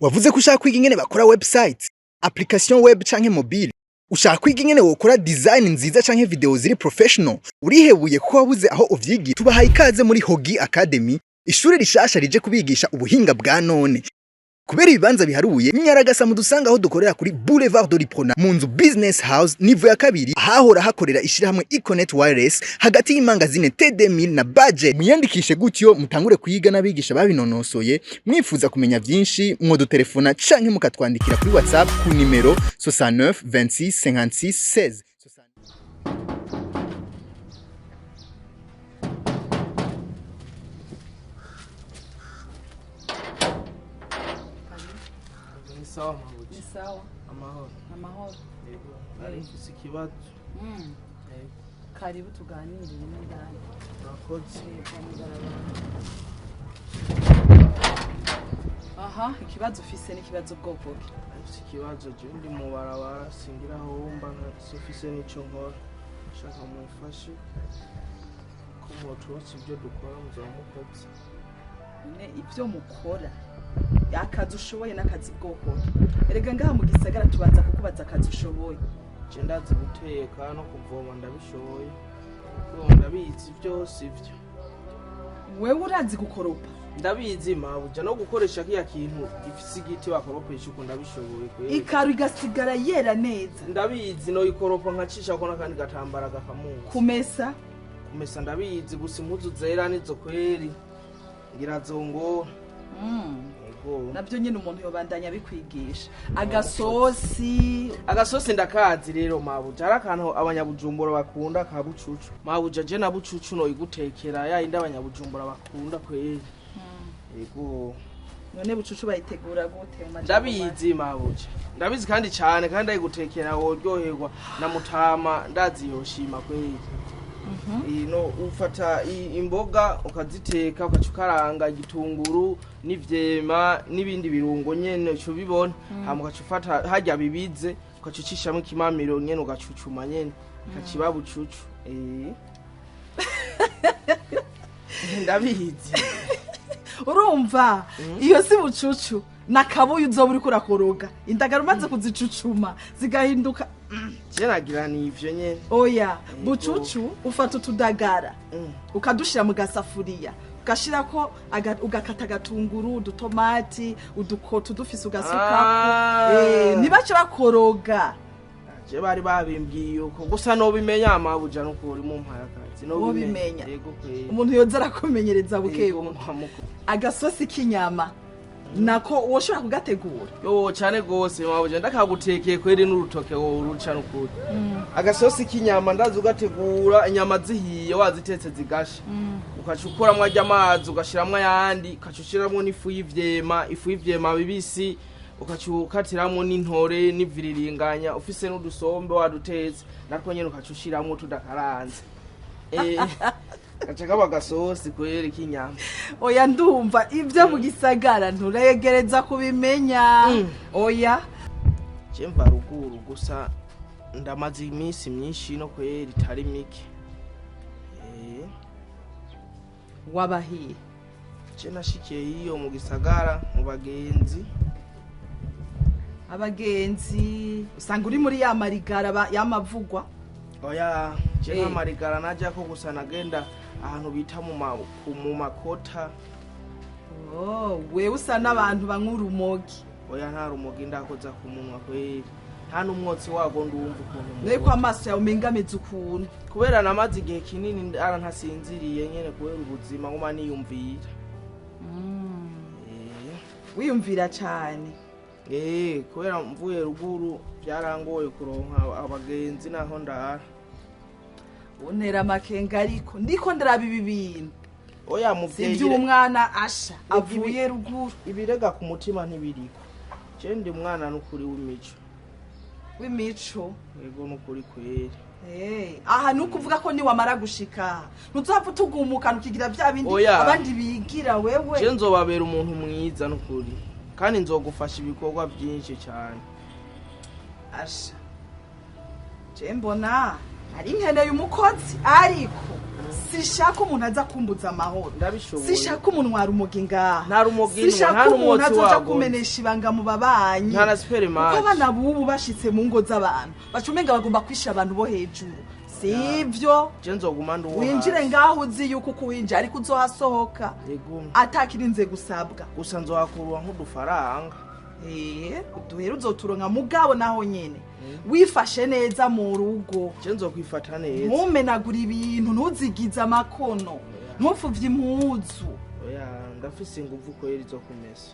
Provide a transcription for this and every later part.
Wavuze ko ushaka kwiga ingene bakora website, application web canke mobile. Ushaka kwiga ingene wokora design nziza canke video ziri professional. Urihebuye kuko wabuze aho uvyigira. Tubahaye ikaze muri Hogi Academy, ishuri rishasha rije kubigisha ubuhinga bwa none. Kubera ibibanza biharuye, nyaragasa mudusanga aho dukorera kuri Boulevard de l'Uprona, mu nzu Business House, niveau ya kabiri, ahahora hakorera ishirahamwe Econet Wireless, hagati y'imangazine TD1000 na Budget. Mwiyandikishe gutyo mutangure kwiga n'abigisha babinonosoye. Mwifuza kumenya vyinshi, mwodutelefona canke mukatwandikira kuri WhatsApp ku nimero 69 26 56 16. Ni sawa mabuja. Ni sawa. Amahoro. Amahoro. Yego, nari mfise ikibazo. Yego. Karibu tuganire n'indani. Murakoze. Aha, ikibazo ufise n'ikibazo bwoko ki? Nari mfise ikibazo, jewe ndi mu barabara, singira aho mba, sifise n'ico nkora. Nshaka mumfashe ko mwoturonsa ivyo dukora, muzaba mukoze. None ivyo mukora, akazi ushoboye n'akazi bwoko ki? Erega ngaha mu gisagara tubanza kukubaza akazi ushoboye. Je ndazi guteka no kuvoma, ndabishoboye. Kuko ndabizi vyose ivyo. Wewe urazi gukoropa? Ndabizi mabuja, no gukoresha kiya kintu gifise igiti bakoropesha uko, ndabishoboye kweri. Ikaro igasigara yera neza? Ndabizi, no ikoropa nkacishako n'akandi gatambara gakamunga. Kumesa? Kumesa ndabizi, gusa impuzu zera nizo kweri ngira zongora. Yego. Navyo nyene umuntu yobandanya abikwigisha. Agasosi? Agasosi ndakazi rero mabuja, hari akantu abanyabujumbura bakunda ka bucucu mabuja. Je na bucucu no igutekera yayindi abanyabujumbura bakunda kweri. Yego. None bucucu bayitegura gute mu majambo make? Ndabizi mabuja, ndabizi kandi cane, kandi ndayigutekera woryoherwa na mutama, ndazi yoshima kweri. No ufata imboga ukaziteka, ugaca ukaranga igitunguru n'ivyema n'ibindi birungo nyene uca ubibona, hama ugaca ufata harya bibize, ugaca ucishamwo ikimamiro nyene, ugacucuma nyene ikaciba bucucu. Ndabizi. Urumva, iyo si bucucu, nakabuye uzoba uriko urakoroga indagara umaze kuzicucuma zigahinduka. Je nagira ni ivyo nyene. Oya, bucucu ufata utudagara ukadushira mu gasafuriya, ugashirako ugakata agatunguru, udutomati, udukoto udufise ugasukako. Ntibace bakoroga. Je bari babimbwiye uko gusa, nobimenya mabuja, nukuri mumpaye akazi. Wobimenya. Yego kweri. Umuntu yoza arakumenyereza buke Yego, buke. mukamuko. Agasosi k'inyama nako woshobora kugategura? Yo, cane gose mabuja, ndakagutekeye kweri n'urutoke woruca nukuri. Agasosi k'inyama ndazi ugategura inyama zihiye, wazitetse zigasha, ukaca ukuramwo arya amazi, ugashiramwo ayandi, ukaca ushiramwo n'ifu y'ivyema, ifu y'ivyema bibisi, ukaca ukatiramwo n'intore n'iviriringanya, ufise n'udusombe wadutetse natwo nyene ukaca ushiramwo tudakaranze. Gaca kaba agasosi kweri k'inyama. Oya, ndumva ibyo mu gisagara nturegereza kubimenya. Oya. Je mva ruguru, gusa ndamaze iminsi myinshi no kweri itari mike. Wabahiye? Je nashikiye iyo mu gisagara mu bagenzi. Abagenzi, usanga uri muri ya marigara y'amavugwa? Oya, je nta marigara najako, gusa nagenda ahantu bita mu makota. Oh, wewe usa n'abantu banywa urumogi. Oya, nta rumogi ndakoza ku munwa kweri, nta n'umwotsi wago ndumva ukuntu Nawe ko amaso yawe umenga ameze ukuntu. Kubera namaze igihe kinini ndara ntasinziriye nyene, kubera ubuzima nguma niyumvira. Wiyumvira cane? Kubera mvuye ruguru byarangoye kuronka abagenzi naho ndara. Untera amakenga, ariko ndiko ndaraba ibi bintu. Oya muvyeyi. Sivyo, umwana asha avuye ruguru. Ibirega ku mutima ntibiriko, je ndi umwana n'ukuri w'imico. W'imico? Yego, n'ukuri kweri. Aha ni ukuvuga ko niwamara gushika ntuzapfa utugumukana ukigira vya bindi Oya. abandi bigira wewe. Je nzobabera umuntu mwiza n'ukuri, kandi nzogufasha ibikorwa byinshi cyane. Asha, je mbona ari nkeneye umukozi, ariko Sishaka umuntu aza kumbuza amahoro. Ndabishoboye. Sishaka umuntu wa rumogi ngaha. Nta rumogi nywa, Sishaka nta umuntu n'umwotsi azoja wago. kumenesha ibanga mu babanyi. Nta na supermarché. Kuko abana bubu bashitse mu ngo z'abantu baca umenga bagomba kwisha abantu bo hejuru, sivyo? Je nzoguma ndi uwo Winjire hasi. ngaho uzi yuko uko winjira ariko uzohasohoka Yego. atakirinze gusabwa. Gusa nzohakurwa nk'udufaranga. Uduhera uzoturonka, mugabo naho nyene wifashe neza mu rugo. Je nzokwifata neza. Ntumenagura ibintu, ntuzigize amakono, ntupfuvye impuzu. Oya, ndafise inguvu kweri zo kumesa.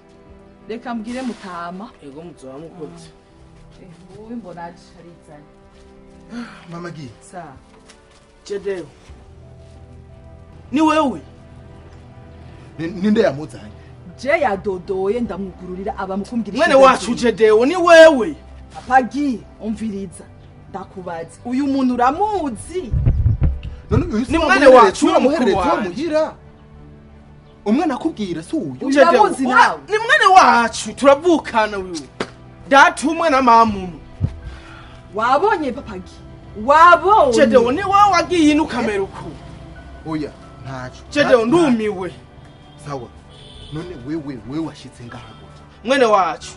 Reka mbwire mutama. Ego, muzoba mukoze. Wowe mbona arizanye. Mama Gi. Sa. Jedewo, ni wewe? Ninde yamuzanye? Je yadodoye ndamwugururira, abamukumbwira. Mwene wacu Jedewo, ni wewe? Pagi, umviriza, ndakubaza, uyu muntu uramuzi? None uyu si Ni wa mwene muhererezi wacu, wa mukuru muhererezi wa wanje. muhira? Umwana akubwira si uyu? Uyu Jedewo, uramuzi nawe? Ni mwene wacu, turavukana. Uyu data umwe na mama umwe. Wabonye, Papagi, wabonye? Jedewo, ni wewe wagiye ino ukamera uku? Oya, ntaco. Jedewo, ndumiwe. Sawa, none wewe washitse ngaha gute? Mwene wacu,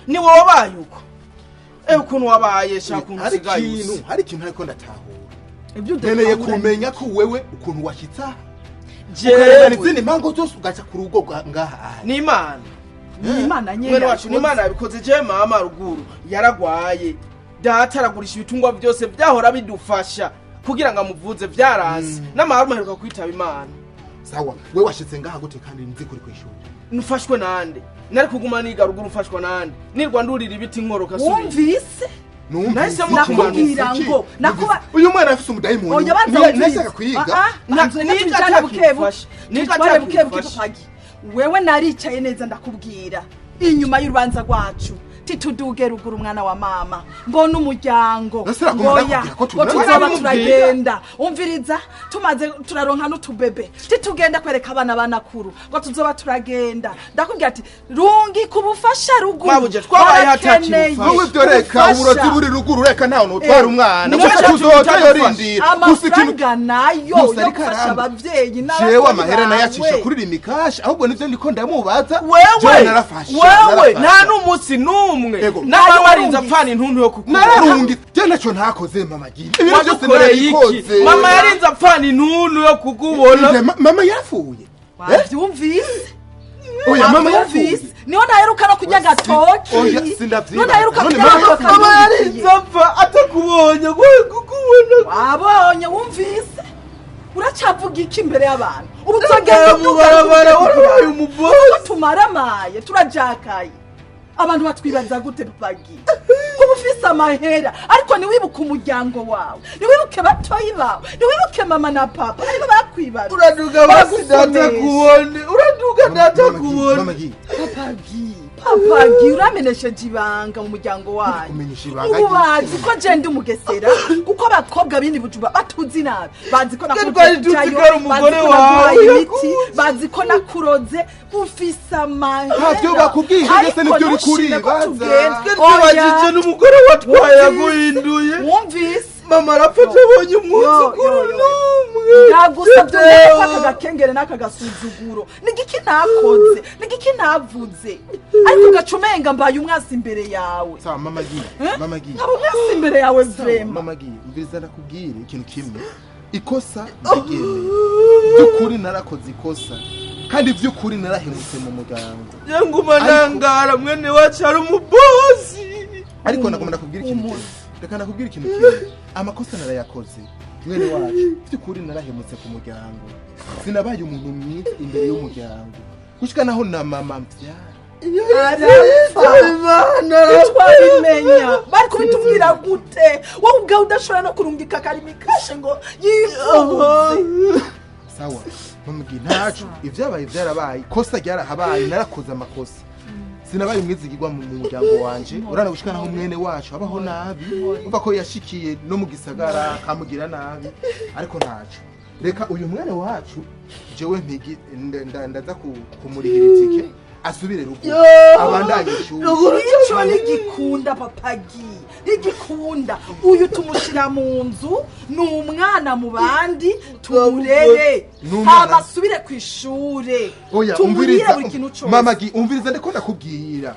ni wowe wabaye uko? Ukuntu wabaye sha, ukuntu Hari usigaye ikintu usa. hari ikintu ariko ndatahura. Ibyo Nkeneye udatahura. kumenya ko wewe ukuntu washitse aha, ukarengana Jewe izindi mpango zose, ugaca ku rugo ngaha aha. Ni Imana. Ni Imana nyene. Mwene wacu, ni Imana yabikoze. Je mama ruguru yaragwaye, data aragurisha ibitungwa byose byahora bidufasha kugira ngo amuvuze, byaranze, n'amarume aheruka kwitaba Imana. Sawa, we washitse ngaha gute kandi nzi kuri kwishuri? Nfashwe nande? Nari kuguma niga ruguru mfashwa nande? Nirwa ndurira ibiti nkoroka subira. Wumvise? Numvise. Nahisemo Nakubwira ngo Uyu mwana afise umudayimoni. Oya, banza wumvise. Ntiyashaka kwiga. Ah, ah, banza Niga tubijane buke buke. atakimfasha. Niga Tubitware buke buke. atakimfasha. Papagi, wewe naricaye neza ndakubwira inyuma y'urubanza rwacu, tituduge ruguru umwana wa mama, mbona umuryango. Nase nakuma Ngoya, ndakubwira ko ngo tunaniwe. tuzoba Naramubwira. turagenda. Umviriza, tumaze turaronka n'utubebe, titugenda kwereka abana banakuru, ngo tuzoba turagenda. Ndakubwira ati rungi kubufasha ruguru. Mabuja, twabaye Barakeneye hatakiri. Wowe ibyo reka, ubufasha. uburozi buri ruguru, reka, ntawe nutwara umwana. Nico Gusa cyatumye tuzoza utadufasha. yorindira gusa ikintu. Amafaranga nayo Gusa yo ariko gufasha aramba. abavyeyi Jewe amahera nayacisha bawe. kuri rimikashi, ahubwo nivyo ndiko ndamubaza. Jewe Wewe narafasha. wewe Narafasha. nta n'umunsi n'umwe Ego. n'amama arinze apfana intuntu yo kukubona. Nararungitse, je ntacyo ntakoze, mama Gini, ibintu byose Wadukoreye iki? narabikoze. Mama yarinze apfana intuntu yo kukubona. Inde, mama yarapfuye? Wavyumvise? Oya, mama yarapfuye. Wavyumvise? Niho ntaheruka no kurya agatoki. Oya, sindavyibaza. Niho ntaheruka None kurya mama agatoki. yarapfuye. Mama yarinze apfa atakubonye, gwe kukubona. Wabonye, wumvise? Uracavuga iki imbere y'abantu ubu? Ndagaya Tuzogenda mu barabara, warabaye umubosi. Tumaramaye, turajakaye, abantu batwibaza gute? Papagi, kuba ufise amahera ariko ntiwibuke umuryango wawe, ntiwibuke batoyi bawe, ntiwibuke mama na papa ariko bakwibaza. Uraduga basi data kubone, uraduga data kubone. Mama Gini. Papagi, Papagi, uramenesheje ibanga mu muryango wanyu. Kumenyesha ibanga? Ubu bazi ko je ndi umugesera, kuko abakobwa bindi bujuba batuzi nabi, bazi ko Twari tuzi ko ari nakujayo, umugore bazi ko wawe. naguhaye imiti, bazi ko nakuroze. Ufise amahera Ntavyo bakubwiye, mbese ariko nivyo uri ntushime ko kuribaza. tugenda. Twibagije n'umugore watwaye yaguhinduye. Wumvise? Mama arapfa atabonye umwuzukuru Yo, yo, yo. n'umwe. Ndagusabye Jedewo. ko aka gakengere n'aka gasuzuguro, nigiki ntakoze, nigiki ntavuze, ariko ugaca umenga mbaye umwasi imbere yawe. Sawa, mama Gini, mama Gini. Nkaba umwasi imbere yawe? Sawa, Vraiment. mama Gini, umviriza ndakubwire ikintu kimwe. Ikosa ndaryemeye, by'ukuri narakoze ikosa, kandi by'ukuri narahemutse mu muryango. Je nguma nangara, mwene wacu ari umubosi. Ariko nagomba ndakubwira ikintu kimwe, reka ndakubwira ikintu kimwe. Amakosa narayakoze, mwene wacu, by'ukuri narahemutse ku muryango, sinabaye umuntu mwiza imbere y'umuryango, gushika naho na mama mbyara. Arapfa. Imana. Twabimenya bari kubitubwira gute, wowe ubwawe udashobora no kurungika akarimi kashe ngo yifuze? Sawa, mama, ntaco, ibyabaye byarabaye, ikosa ryarahabaye, narakoze amakosa, sinabaye umwizigirwa mu muryango wanje. Urana gushika naho mwene wacu abaho nabi, umva ko yashikiye no mu gisagara akamugira nabi. Ariko ntaco, reka uyu mwene wacu jewe mpigi ndaza kumurihira itike. Asubire ruguru, abandanye ishuri. Ico ntigikunda, papagi, ntigikunda. Uyu tumushira mu nzu, ni umwana mu bandi, tumurere. Ni umwana. Hama asubire ku ishure. Oya. Tumurire Umviriza. buri kintu cose. Mama Gi, umviriza, ndiko ndakubwira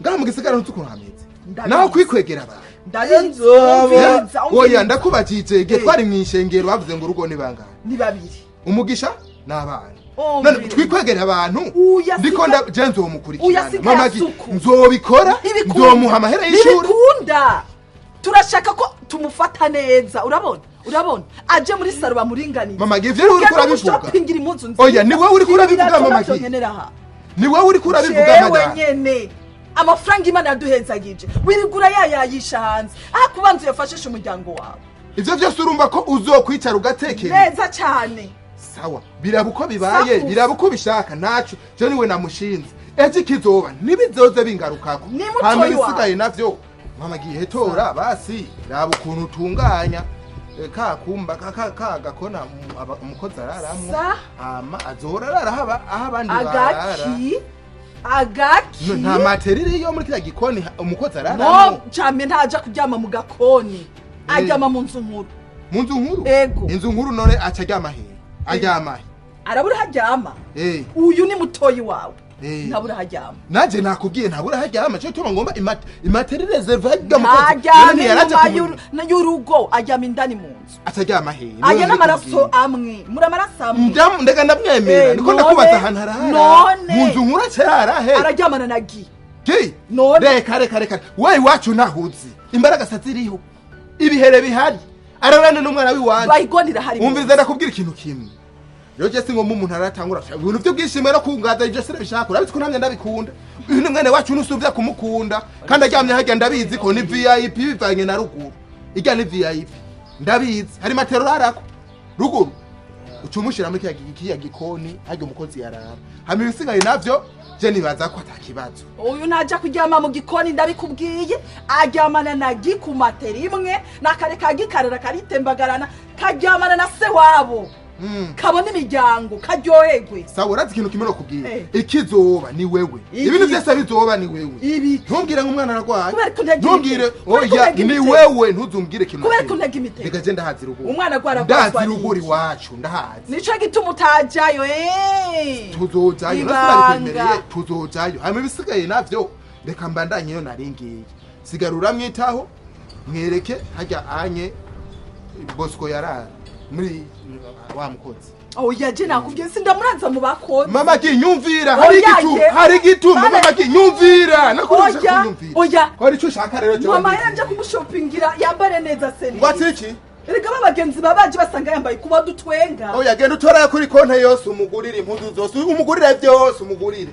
ngaha mu gisagara ntuzi ukuntu hameze. Ndabizi. Naho kwikwegera abantu. Ndabizi, umviriza. Oya. Umviriza. Ndakubajije igihe Eh. twari mw'ishengero, bavuze ngo urugo ni bangahe? Ni babiri. Umugisha n'abana. Umviriza. None twikwegera abantu? Uya Ndiko je nzomukurikirana. Uya Mama Gi, suku. nzobikora. Ntibikunda. Nzomuha amahera y'ishuri. Ntibikunda. Turashaka ko tumufata neza, urabona, urabona aje muri salon bamuringaniza. Mama Gi, ivyo uri uriko urabivuga. Shopping impuzu nziza. Oya, ni wowe uriko urabivuga, Ibirato Mama navyo Gi. nkenera aha. Ni wowe uriko urabivuga. Jewe Madamu. nyene amafaranga Imana yaduhezagije wirigura yayayisha hanze, aho kubanza uyafashishe umuryango wawe. Ivyo vyose urumva ko uzokwicara ugatekera? Neza cyane. Sawa, biraba uko bibaye. Sakuza. Biraba uko ubishaka, ntaco. Je niwe namushinze, ejo ikizoba ntibizoze bingarukako. Ni mutoyi Hama wawe. ibisigaye navyo, mama gihe tora basi raba ukuntu utunganya ka kumba ka gakona umukozi araramwo. Sa. Hama azohora arara aho abandi barara. Agaki, agaki? No, nta matera iriyo muri kiriya gikoni umukozi No. araramwo. Cyane, ntaja kuryama mu gakoni, aryama mu nzu nkuru. Mu nzu nkuru? Ego. Inzu nkuru, none aca aryama hehe? Aryama he? Arabura aho aryama. Eh. Uyu ni mutoyi wawe. Eh. Ntabura aho aryama. Nanje nakubwiye, ntabura haryama, cyo tuma ngomba imatera réservée harya mukozi. Ntaryama inyuma y'urugo, aryama indani mu nzu. Ataryama hehe? Aya n'amaraso amwe, muri amaraso amwe. Ndega ndamwemera. Eh, Niko ndakubaza, none- ahantu arara none- mu nzu nkuru acarara he? Araryamana na Gi. Gi? None- Reka, reka, reka, we iwacu ntahuzi imbaraga ziriho, ibihere bihari, ararana n'umwana w'iwanje. Bayigonira hari mu Umviriza, nzu. ndakubwira ikintu kimwe rero. Je singomba umuntu aratangura ibintu by'ubwishime no kungaza, ibyo sinabishaka. Urabizi ko ntamye ndabikunda. Uyu ni mwene wacu, nusuvya kumukunda kandi aryamye harya. Ndabizi ko ni VIP bivanye na ruguru, irya ni VIP, ndabizi. Hari matero urarako ruguru, uca umushira muri kiriya gikoni harya umukozi yarara. Hama ibisigaye navyo, je nibaza ko atakibazo. Uyu ntajya kuryama mu gikoni, ndabikubwiye. Aryamana na Gi ku matera imwe, n'akare ka Gi karara karitembagarana, karyamana na se wabo. Kabona imiryango, karyoherwe. Sawa, urazi ikintu kimwe nokubwira? Eh. Ikizoba ni wewe. Iki? Ibintu vyose bizoba ni wewe. Ibiki? Ntumbwire ngo umwana aragwaye. Kubera ko ntagira Ntumbwire. imitego. Kubera ko Oya. ntagira Ni imitego. wewe, ntuzumbwire ikintu. Kubera ko ntagira imitego. Reka, je ndahazi ruguru. Umwana agwara Ndazi agwazwa ruguru n'iki? iwacu ndahazi. Nico gituma utajayo, eh. Tuzojayo. Ibanga. Nasibabikwemereye, tuzojayo. Hanyuma ibisigaye navyo, reka mbandanye yo naringiye. Sigara uramwitaho, mwereke harya anye Bosco yarara muri wa mukozi. Oya, je nakubwiye, sindamuraza mu bakozi. Mama Gi, nyumvira, hari Oya, igitu ye. hari igituma. Mama- Mama Gi, nyumvira, nakurusha Oya, kunyumvira. oya. Ko hari icyo ushaka rero, jewe Mama ndizi. yanje kumushopingira yambare neza se. Ngo ati iki? Erega babagenzi babaje basanga yambaye kuba dutwenga. Oya, genda utorayo kuri konte yose, umugurire impuzu zose, umugurire byose, umugurire.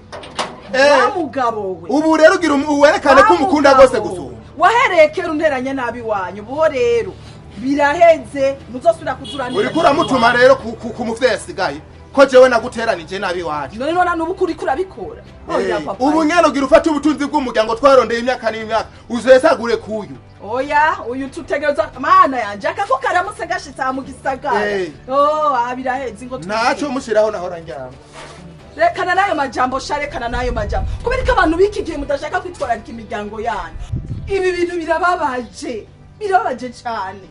Wa mugabo we. Ubu rero ugira werekane ko Wa umukunda mugabo rwose gusumba. Wahereye kera unteranye nabi wanyu, ubuho rero biraheze, muzosubira kuzura. Uriko uramutuma rero ku muvyeyi asigaye ko jewe naguteranije nabi iwacu. None none nubu kuri kurabikora? Oya, papa. Ubu nyene ugira ufate ubutunzi bw'umuryango twarondeye imyaka n'imyaka, uzesagure kuyu. Oya, uyu tutegereza, mana yanje, akako karamutse gashitse aha mu gisagara. Oh, ah, biraheze ngo Ntaco mushiraho nahora ndyama. Rekana n'ayo majambo sha, rekana n'ayo majambo. Kubera ko abantu b'iki gihe mudashaka kwitwararika imiryango yanyu. Ibi bintu birababaje, birababaje cyane.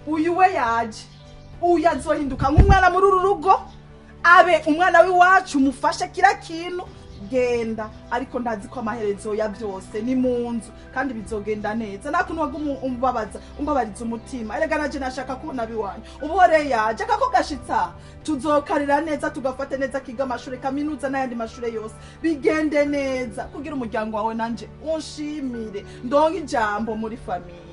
Uyu we yaje, uyu azohinduka nk'umwana muri uru rugo, abe umwana w'iwacu, umufashe kira kintu. Genda, ariko ndazi ko amaherezo ya byose ni mu nzu kandi bizogenda neza. Nta kuntu waguma umbabaza, umbabariza umutima. Erega naje nashaka kubona abiwanyu. Ubu rero yaje, akako gashitsa, tuzokarira neza, tugafate neza, kiga amashuri kaminuza n'ayandi mashuri yose, bigende neza kugira umuryango wawe nanje unshimire, ndonke ijambo muri famille.